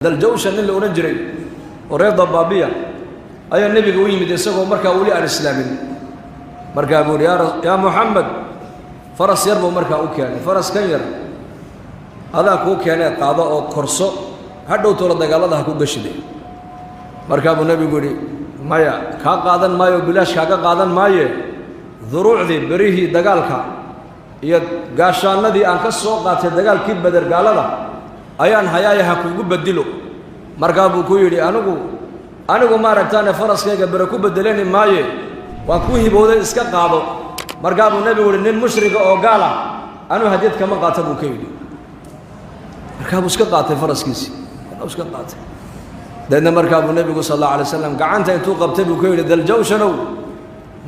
Daljawsha nin la odhan jiray oo reer Dabaabiya ayaa nebiga u yimid isagoo markaa weli aan islaamin. Markaa buu yidhi, yaa Muxamed, faras yar buu markaa u keenay. Faras kan yar adaa kuu keenee, qaado oo korso, hadhow toola dagaalada ha ku gashide. Markaa buu nebigu yidhi, maya, kaa qaadan maayo, bilaash kaaga qaadan maaye, duruucdii berihii dagaalka iyo gaashaanadii aan ka soo qaatay dagaalkii Beder gaalada ayaan hayaaya, ha kuugu bedilo. Markaa buu ku yidhi, anigu maaragtaane faraskayga bere ku bedelani maaye, waan kuu hibowday, iska qaado. Markaa buu nebigu yihi, nin mushriga oo gaala anuu hadiyad kama qaata, buu ka yidhi. Markaa buu iska qaatay faraskiisii, iska qaatay. Deedna markaa buu nebigu sal allahu alay slam gacanta intuu qabtay buu ka yidhi, Daljawshanow,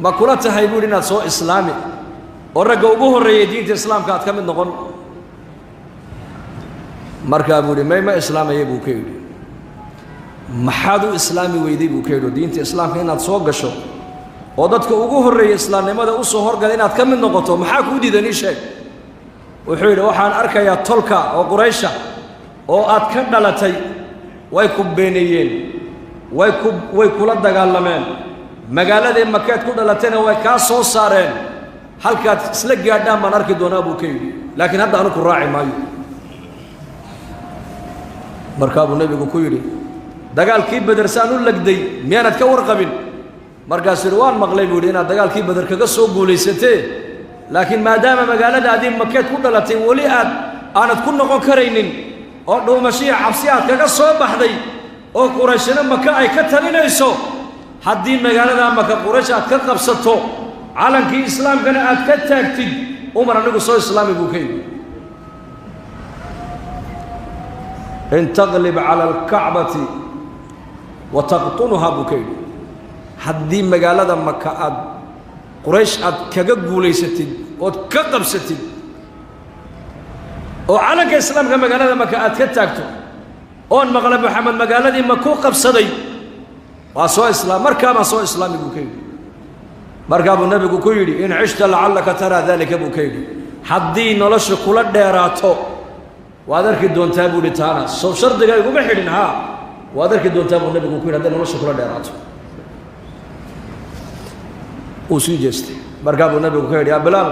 ma kula tahay, buu yidhi, inaad soo islaami oo ragga ugu horreeyey diinta islaamka aad ka mid noqon? Markaa buu yidhi, may, ma islaamaya, buu ka yidhi. Maxaad u islaami weyday, buu ka yidhi, diinta islaamka inaad soo gasho oo dadka ugu horreeyey islaamnimada u soo horgala inaad ka mid noqoto, maxaa kuu diidan, ii sheeg? Wuxuu yidhi, waxaan arkayaa tolka oo Quraysha oo aad ka dhalatay way ku beeneeyeen, way ku way kula dagaalameen, magaaladii Makeed ku dhalatayna way kaa soo saareen, halkaad isla gaadhaan baan arki doonaa, buu ka yidhi, laakiin hadda anu ku raaci maayo. Markaa buu nebigu ku yidhi, dagaalkii Beder saan u legday miyaanad ka warqabin? Markaasuu yidhi, waan maqlay, buu yidhi, inaad dagaalkii Beder kaga soo guulaysatee, laakiin maadaama magaaladaadii Makeed ku dhalatay weli aad aanad ku noqon karaynin oo dhuumashiya cabsi aad kaga soo baxday oo Qurayshina Maka ay ka talinayso, haddii magaaladaa Maka Quraysh aad ka qabsato, calankii islaamkana aad ka taagtid, umar anigu soo islaami, buu ka yidhi. In taqlib cala alkacbati wa taqtunuhaa, buu ka yidhi, haddii magaalada Maka aad Quraysh aad kaga guulaysatid ood ka qabsatid oo calanka islaamka magaalada Maka aad ka taagto oon maqla Moxamed magaaladii Makuu qabsaday, waa soo islaam, markaa baan soo islaami, buu ka yidhi. Markaa buu nebigu ku yidhi, in cishta lacallaka taraa daalika, buu ka yidhi, haddii nolosha kula dheeraato waad arki doontaa, buu yidhi. Taana sow shardiga iguma xidhin? Haa, waad arki doontaa, buu nebigu ku yidhi, hadday nolosha kula dheeraato. Wuu sii jeestay. Markaa buu nebigu ka yidhi, yaa Bilaal,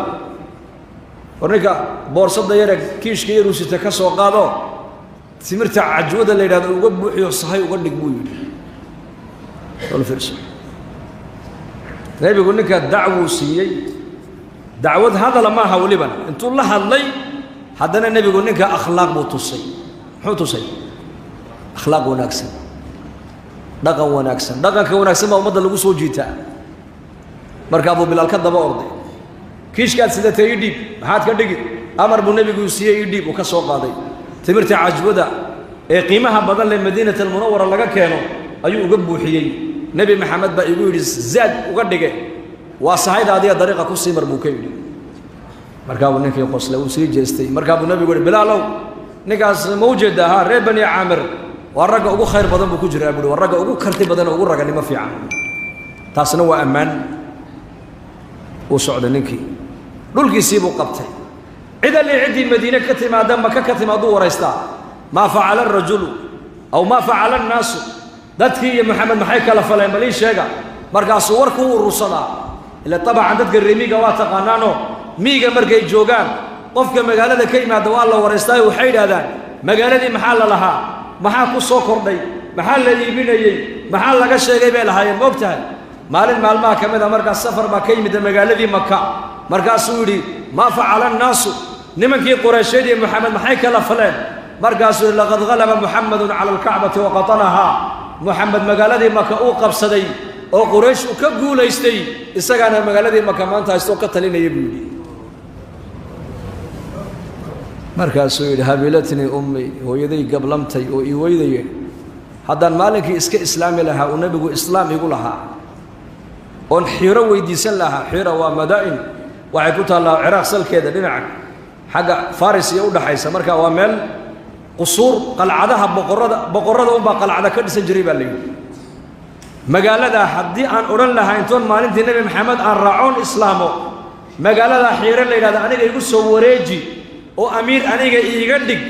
war ninka boorsada yare kiishka yaruu sita ka soo qaado, timirta cajwada la yidhahdo uga buuxiyo, sahay uga dhig, buu yidhi. Fiirso, nebigu ninka dacwuu siiyey, dacwad hadala maaha, welibana intuu la hadlay haddana nebigu ninka akhlaaq buu tusay. Muxuu tusay? Akhlaaq wanaagsan, dhaqan wanaagsan. Dhaqanka wanaagsan baa ummadda lagu soo jiitaa. Markaa buu Bilaal ka daba orday, kiishkaad sidatay ii dhiib, maxaad ka dhigi? Amar buu nebigu siiyey, ii dhiib. Uu ka soo qaaday timirta cajwada ee qiimaha badan leh Madiinat Almunawara laga keeno ayuu uga buuxiyey. Nebi Maxamed baa igu yidhi zaad uga dhige, waa sahayda adiga dariiqa ku sii mar, buu ka yidhi. Markaa buu ninkii qoslay, uu sii jeestay. Markaa buu nebigu yihi, Bilaalow, ninkaas ma ujeeddaa? Haa, reer Bani Caamir waa ragga ugu khayr badan buu ku jiraa, buuhi, waa ragga ugu karti badan oo ugu raganimo fiican. Taasna waa ammaan. Uu socday ninkii, dhulkiisii buu qabtay. Cid alli ciddii Madiine ka timaada, Maka ka timaaduu waraystaa, maa facala arajulu aw maa facala annaasu, dadkii iyo Maxamed maxay kala faleen, bal ii sheega. Markaasuu warkuu urursadaa. Ila tabacan dadka reemiga waa taqaanaano, miiga markay joogaan qofka magaalada ka yimaada waa la waraystaayo, waxay yidhahdaan, magaaladii maxaa la lahaa, maxaa ku soo kordhay, maxaa la iibinayey, maxaa laga sheegay, bay lahaayeen, ma og tahay? Maalin maalmaha ka mid a markaas safar baa ka yimid magaaladii Maka. Markaasuu yidhi, maa facala annaasu, nimankii Quraysheed iyo Moxamed maxay kala faleen? Markaasuu yidhi, laqad halaba Muxamedun cala alkacbati wa qatalahaa, Moxamed magaaladii Maka uu qabsaday oo Quraysh uu ka guulaystay, isagaana magaaladii Maka maanta haystoo ka talinaya, buu yidhi. Markaasuu yidhi, habilatnii ummi, hooyaday gablamtay oo ii weydaye, haddaan maalinkii iska islaami lahaa uu nebigu islaam igu lahaa oon xiiro weydiisan lahaa. Xiira waa madaa'in, waxay ku taallaa Ciraaq salkeeda dhinaca xagga Faris iyo udhaxaysa. Marka waa meel qusuur qalcadaha boqorrada, boqorrada unbaa qalcada ka dhisan jiray, baa la yidhi. Magaaladaa haddii aan odhan lahaa intoon maalintii Nebi Maxamed aan raacoon islaamo, magaaladaa Xiire la yidhahda aniga igu soo wareeji oo amiir aniga iiga dhig,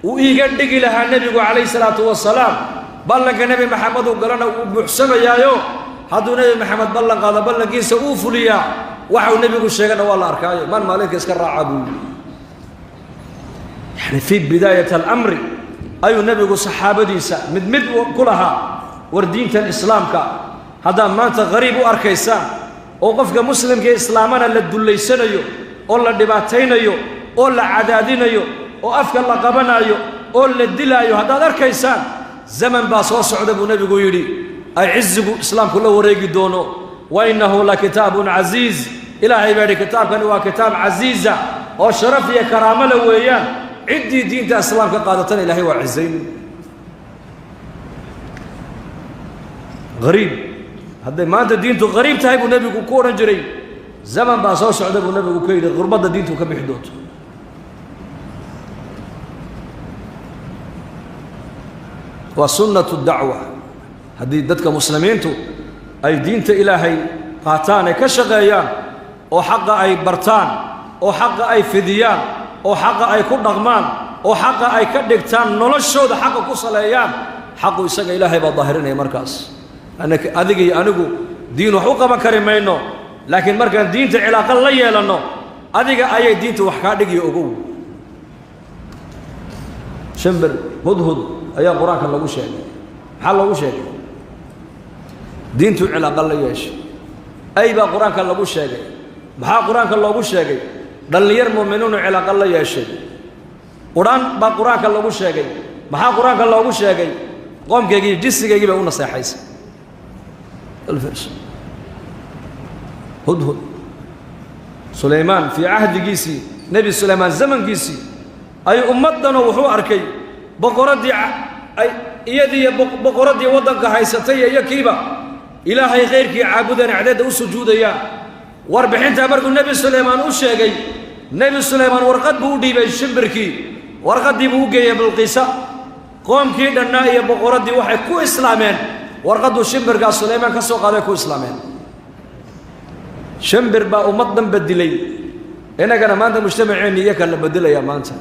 Uu iiga dhigi lahaa nebigu calayhi salaatu wasalaam. Ballanka Nebi Maxamed uu galana uu buuxsamayaayo, hadduu Nebi Maxamed ballan qaado ballankiisa uu fuliyaa, waxau nebigu sheegana waa la arkaayo, maan maalinka iska raaca buu yidhi. Yani fii bidaayat alamri ayuu nebigu saxaabadiisa mid mid ku lahaa, war diintan islaamka haddaad maanta qariib u arkaysaan oo qofka muslimka islaamana la dullaysanayo oo la dhibaataynayo oo la cadaadinayo oo afka la qabanayo oo la dilaayo haddaad arkaysaan, zaman baa soo socda buu nebigu yidhi ay cizigu islaamku la wareegi doono. Wa innahu la kitaabun casiiz, Ilaahay baa yidhi kitaabkani waa kitaab casiiza oo sharaf iyo karaamo le weeyaan, ciddii diinta islaamka qaadatana Ilaahay waa cizayn. Hariib hadday maanta diintu qariib tahay buu nebigu ku odhan jiray, zaman baa soo socda buu nebigu ka yidhi gurbadda diintu ka bixi doonto. Waa sunnatu dacwa. Haddii dadka muslimiintu ay diinta Ilaahay qaataan, ay ka shaqeeyaan oo xaqa ay bartaan oo xaqa ay fidiyaan oo xaqa ay ku dhaqmaan oo xaqa ay ka dhigtaan noloshooda, xaqa ku saleeyaan, xaqu isaga Ilaahay baa daahirinaya. Markaas adiga iyo anigu diin wax u qaban kari mayno, laakiin markaan diinta cilaaqa la yeelanno adiga ayay diinta wax kaa dhigiyo. Ogow, shimbir hudhud ayaa qur-aanka lagu sheegay. Maxaa loogu sheegay? Diintuu cilaaqa la yeeshay. Ay baa qur-aanka lagu sheegay. Maxaa qur-aanka loogu sheegay? Dhallinyar mu'miniinu cilaaqa la yeeshay. Qur'aan baa qur-aanka lagu sheegay. Maxaa qur-aanka loogu sheegay? Qoomkaygii jinsigaygii bay u naseexaysay. Hudhud Sulaymaan fii cahdigiisii, Nebi Sulaymaan zamankiisii ayuu ummaddanoo wuxuu arkay boqoraddii ay iyadiiyo boqoraddii waddanka haysatay iyo kiiba Ilaahay khayrkii caabudaan, caddeedda u sujuudayaan. Warbixintaa markuu Nebi Sulaymaan u sheegay, Nebi Sulaymaan warqad buu u dhiibay shimbirkii, warqaddii buu u geeyey Bilqiisa. Qoomkii dhannaa iyo boqoraddii waxay ku islaameen warqadduu shimbirkaa Sulaymaan ka soo qaaday ku islaameen. Shimbir baa ummad dhan bedilay. Innagana maanta mujtamaceenni iyo kan la bedelayaa maanta.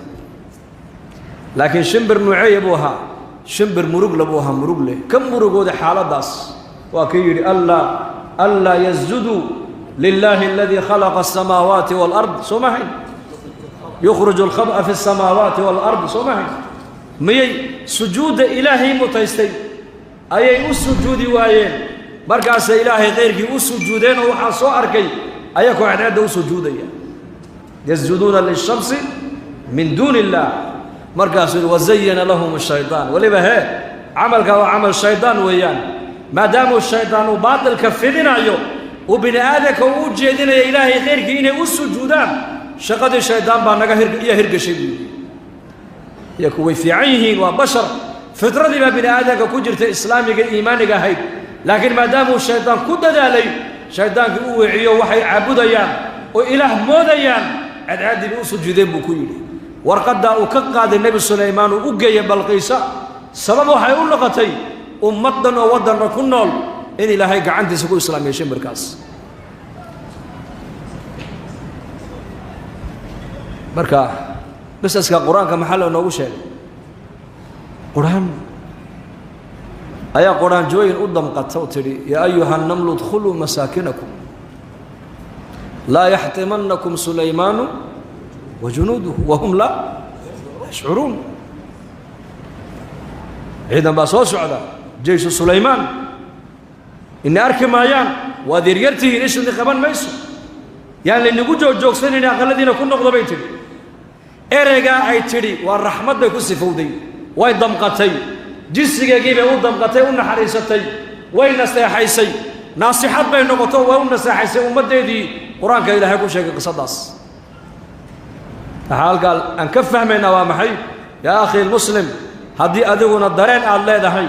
Laakiin shimbir nuuceeya buu ahaa? Shimbir murugle buu ahaa, murugle ka murugooda xaaladdaas. Waa kii yidhi anlaa yasjuduu lilaahi aladii khalaqa asamaawaati waalard. Soo ma hayn? Yukhriju alkhab'a fi asamaawaati waalard. Soo ma hayn? Miyay sujuudda Ilaahay mutaystay ayay u sujuudi waayeen? Markaasay Ilaahay khayrkii u sujuudeen oo waxaa soo arkay ayakoo cadceedda u sujuudaya, yasjuduuna lishamsi min duuni illaah. Markaasuu yihi wazayana lahum shaydaan. Weliba hee camalka waa camal shaydaan weeyaan, maadaamuu shaydaan uu baatilka fidinayo, uu bini aadamka uu u jeedinayo Ilaahay khayrkii inay u sujuudaan. Shaqadii shaydaan baa naga iyo hirgashay buu yidhi. Iyaku way fiican yihiin, waa bashar, fitradii baa bini aadamka ku jirta islaamiga iimaaniga ahayd, laakiin maadaamuu shaydaan ku dadaalay, shaydaankii u weeciyo, waxay caabudayaan oo Ilaah moodayaan cadcaaddii bay u sujuudeen buu ku yidhi. Warqaddaa uu ka qaaday Nebi Sulaymaan uu u geeyey Balqiisa sabab waxay u noqotay ummaddan oo waddanna ku nool in Ilaahay gacantiisa ku islaamiyey shimbirkaas. Marka qisaska qur-aanka maxaa la inoogu sheegay? Qur-aan ayaa qur-aanjooyin u damqata oo tidhi yaa ayuha namlu idkhuluu masaakinakum laa yaxtimannakum Sulaymaanu wa junuuduhu wahum laa yashcuruun. Ciidan baa soo socda, jeyshu Sulaymaan, ina arki maayaan, waad yaryartihiin, ishuni qaban mayso, yaan laynagu joogjoogsanayni, aqaladiina ku noqdo bay tidhi. Ereygaa ay tidhi waa raxmad bay ku sifowday, way damqatay, jinsigeegii bay u damqatay, u naxariisatay, way naseexaysay, naasixad bay noqoto, way u naseexaysay ummaddeedii. Qur-aanka Ilaahay ku sheegay qisadaas. Waxaa halkaa aan ka fahmaynaa waa maxay? Yaa akhi lmuslim, haddii adiguna dareen aad leedahay,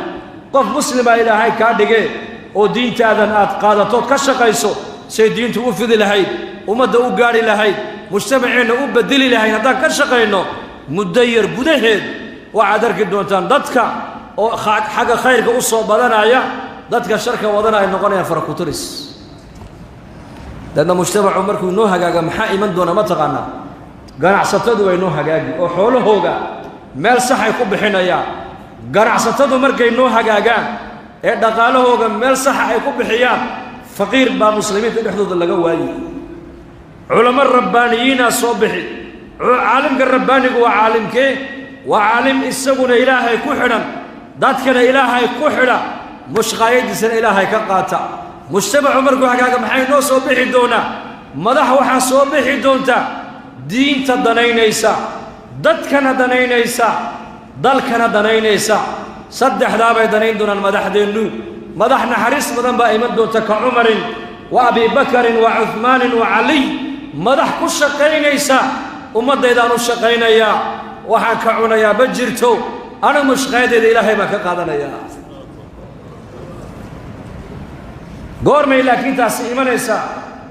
qof muslima Ilaahay kaa dhigee, oo diintaadan aad qaadatood ka shaqayso say diintu u fidi lahayd, ummadda u gaadhi lahayd, mujtamaceenna u bedeli lahayd, haddaan ka shaqayno muddo yar gudaheed waxaad arki doontaan dadka oo xagga khayrka u soo badanaya, dadka sharka wadana ay noqonayaan farakuturis. Dadna mujtamacu markuu inoo hagaaga maxaa iman doona? Ma taqaanaa? Ganacsatadu way noo hagaagi oo xoolahooga Meel saxay ku bixinayaan. Ganacsatadu markay noo hagaagaan ee dhaqaalahooga meel saxa ay ku bixiyaan, faqiir baa muslimiinta dhexdooda laga waayi. Culamo rabbaaniyiinaa soo bixi. Caalimka rabbaanigu waa caalimkee? Waa caalim isaguna Ilaahay ku xidhan, dadkana Ilaahay ku xidha, mushqaayadiisana Ilaahay ka qaata. Mujtamacu markuu hagaaga, maxay noo soo bixi doonaa? Madax waxaa soo bixi doonta diinta danaynaysa, dadkana danaynaysa, dalkana danaynaysa. Saddexdaabay danayn doonaan madaxdeennu. Madax naxariis badan baa iman doonta, ka Cumarin wa Abi Bakarin wa Cuhmaanin wa Caliy. Madax ku shaqaynaysa ummaddaydaan u shaqaynayaa, waxaan ka cunayaa ma jirto, anigu mushqaayadeyda Ilaahay baan ka qaadanayaa. Goormay laakiin taasi imanaysaa?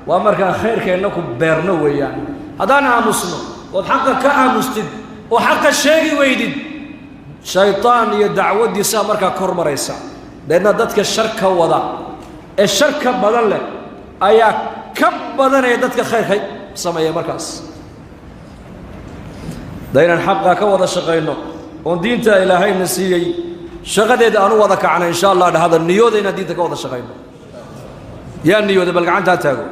Waa markaan khayrkeenna ku beerno weeyaan. Haddaan aamusno, ood xaqa ka aamustid oo xaqa sheegi weydid, shaytaan iyo dacwaddiisaa markaa kor maraysa. Deedna dadka sharka wada ee sharka badan leh ayaa ka badanaya dadka khayrka sameeya. Markaas da inaan xaqa ka wada shaqayno oon diinta Ilaahayna siiyey shaqadeeda aan u wada kacno, insha Allah dhahada. Niyooda inaan diinta ka wada shaqayno. Yaa niyooda? Bal gacantaa taago.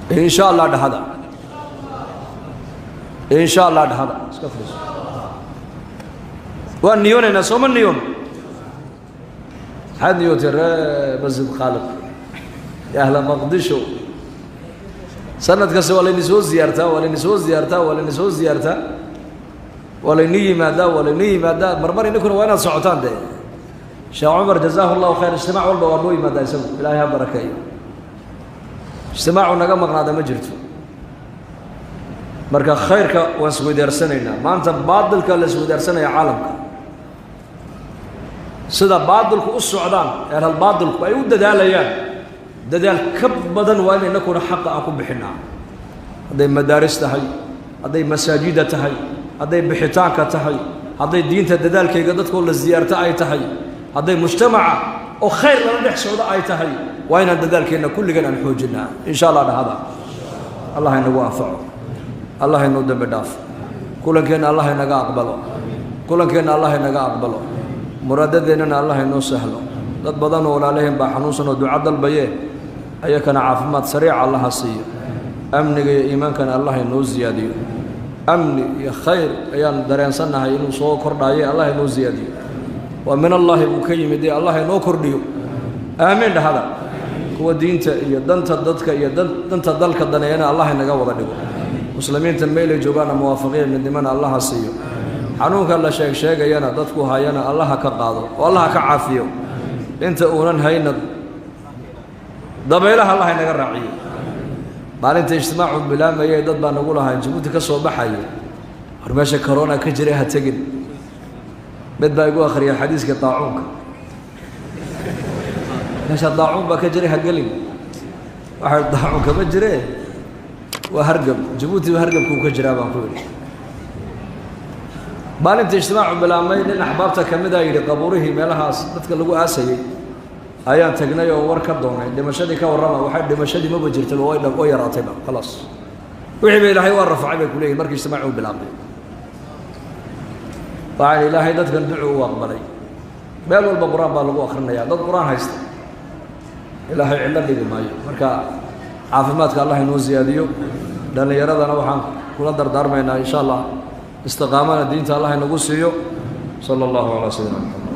Insha Allah dhahada, insha Allah dhahada. Iska fadhiiso. Waan niyoonaynaa, sooma niyoon? Maxaad niyootay, ree Masjid Khaaliq, ya ahla Maqdisho? Sanad kasta waa layni soo ziyaartaa, waa layni soo ziyaartaa, waa layni soo ziyaartaa, waa layni yimaadaa, waa layni yimaadaa. Marmar ininkuna waa inaad socotaan dee. Sheekh Cumar, jazaahu Allahu khayr, ijtimaac walba waa noo yimaadaa isagu, Ilaahay ha barakeeyo. Ijtimaacu naga maqnaada ma jirto. Marka khayrka waan isweydaaranaynaa. Maanta baadilka la isweydaarsanaya caalamka, sida baadilku u socdaan, ehlal baadilku ay u dadaalayaan, dadaal ka badan waa in inakuna xaqa aan ku bixinnaa. Hadday madaaris tahay, hadday masaajida tahay, hadday bixitaanka tahay, hadday diinta dadaalkayga dadkoo la siyaarto ay tahay, hadday mujtamaca oo khayr lala dhex socdo ay tahay, waa inaan dadaalkeenna kulligan aan xoojinnaa. Insha Allah dhahada. Allah inagu anfaco, Allah inuu dembi dhaafo, kulankeenna Allah inaga aqbalo, kulankeenna Allah inaga aqbalo, muraadadeennana Allah inoo sahlo. Dad badan oo walaalaheen baa xanuunsan oo duco dalbaye, ayakana caafimaad sariica Allaha siiyo. Amniga iyo iimaankana Allah inoo siyaadiyo. Amni iyo khayr ayaan dareensannahay inuu soo kordhaaye, Allah inoo siyaadiyo. Waa min Allaahi buu ka yimid ee Allah inoo kordhiyo. Aamiin dhahada. Kuwa diinta iyo danta dadka iyo danta dalka daneeyana Allah inaga wada dhigo. Muslimiinta meelay joogaana muwaafaqiya midnimana Allaha siiyo. Xanuunka la sheeg sheegayana dadku hayana Allaha ka qaado oo Allaha ka caafiyo. Inta uunan hayna dabaylaha Allah inaga raaciyo. Maalinta ijtimaacu bilaamayay dad baa nagu lahaa Jabuuti ka soo baxaya, war meesha corona ka jiray, ha tegin. Mid baa igu akhriyay xadiiska daacuunka, meesha daacuun baa ka jiray, ha gelin. Waxaa daacuun kama jiree, waa hargab. Jabuuti ba hargabkuu ka jiraa baan ku yidhi. Maalinta ijtimaacu bilaabmay, nin axbaabta ka mid a yidhi, qabuurihii meelahaas dadka lagu aasayey ayaan tagnay oo war ka doonay, dhimashadii ka warrama. Waxay dhimashadii maba jirtaba, way yaraatayba, khalaas, wixii ba Ilaahay waa rafacay bay kuleeyihin markii ijtimaacu bilaabmay. Waxaan Ilaahay dadkan ducu u aqbalay. Meel walba Qur-aan baa lagu akhrinayaa. Dad Qur-aan haysta Ilaahay cidlo dhigi maayo. Marka caafimaadka Allah inoo siyaadiyo. Dhallinyaradana waxaan kula dardaarmaynaa, insha Allah, istiqaamana diinta Allah inagu siiyo. Sala Allahu calaa sayidina Maxamed.